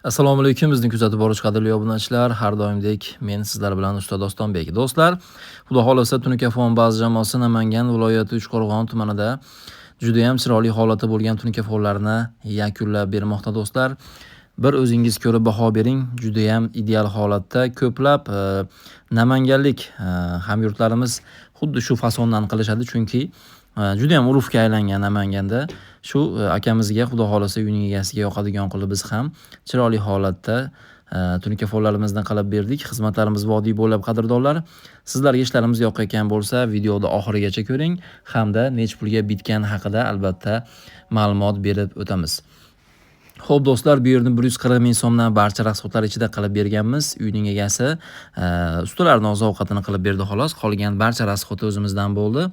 Assalomu alaykum, bizni kuzatib boruvchi qadrli obunachilar. Har doimdek men sizlar bilan Usta Dostonbek. Do'stlar, Xudo xohlasa Tunukafon baz jamoasi Namangan viloyati Uchqo'rg'on tumanida juda ham chiroyli holatda bo'lgan tunikafonlarni yakunlab bermoqda do'stlar. Bir o'zingiz ko'rib baho bering, juda ham ideal holatda. Ko'plab namanganlik hamyurtlarimiz xuddi shu fasondan qilishadi, chunki juda ham urfga aylangan Namanganda. Shu akamizga Xudo xohlasa uyning egasiga yoqadigan qilib biz ham chiroyli holatda tunikafonlarimizni qilib berdik. Xizmatlarimiz vodiy bo'ylab, qadrdonlar. Sizlarga ishlarimiz yoqayotgan bo'lsa, videoni oxirigacha ko'ring hamda nech pulga bitgani haqida albatta ma'lumot berib o'tamiz. Xo'p do'stlar, bu yerni 140 ming so'mdan barcha rasxodlar ichida qilib berganmiz. Uyning egasi ustalarning oziq-ovqatini qilib berdi xolos. Qolgan barcha rasxodi o'zimizdan bo'ldi.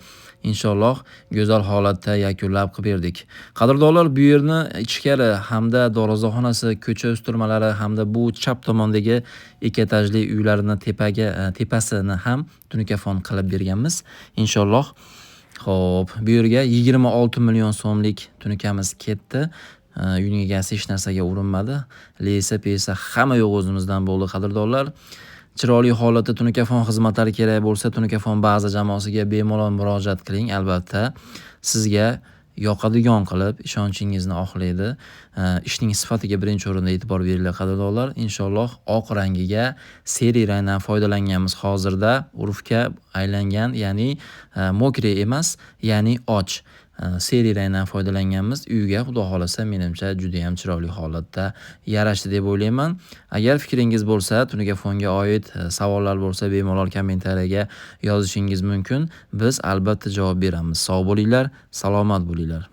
Inshaalloh go'zal holatda yakunlab qilib berdik. Qadrdonlar, bu yerni ichkari hamda darvozaxonasi, ko'cha usturmalari hamda bu chap tomondagi ikki etajli uylarni tepasini ham tunukafon qilib berganmiz. Inshaalloh. Xo'p, bu yerga 26 million so'mlik tunukamiz ketdi. Uyning egasi hech narsaga urinmadi. Lesa, pesa hamma yo'q o'zimizdan bo'ldi, qadrdonlar. Chiroyli holatda tunukafon xizmatlari kerak bo'lsa, Tunukafon baza jamoasiga bemalol murojaat qiling. Albatta sizga yoqadigan qilib ishonchingizni oqlaydi. Ishning sifatiga birinchi o'rinda e'tibor beringlar, qadrdonlar. Inshaalloh oq rangiga seri rangdan foydalanganmiz hozirda. Urfga aylangan, ya'ni mokri emas, ya'ni och. Seri rangdan foydalanganmiz. Uyga Xudo xohlasa menimcha juda ham chiroyli holatda yarashdi deb o'ylayman. Agar fikringiz bo'lsa, Tunikafonga oid savollar bo'lsa, bemalol kommentariyaga yozishingiz mumkin. Biz albatta javob beramiz. Sog' bo'linglar, salomat bo'linglar.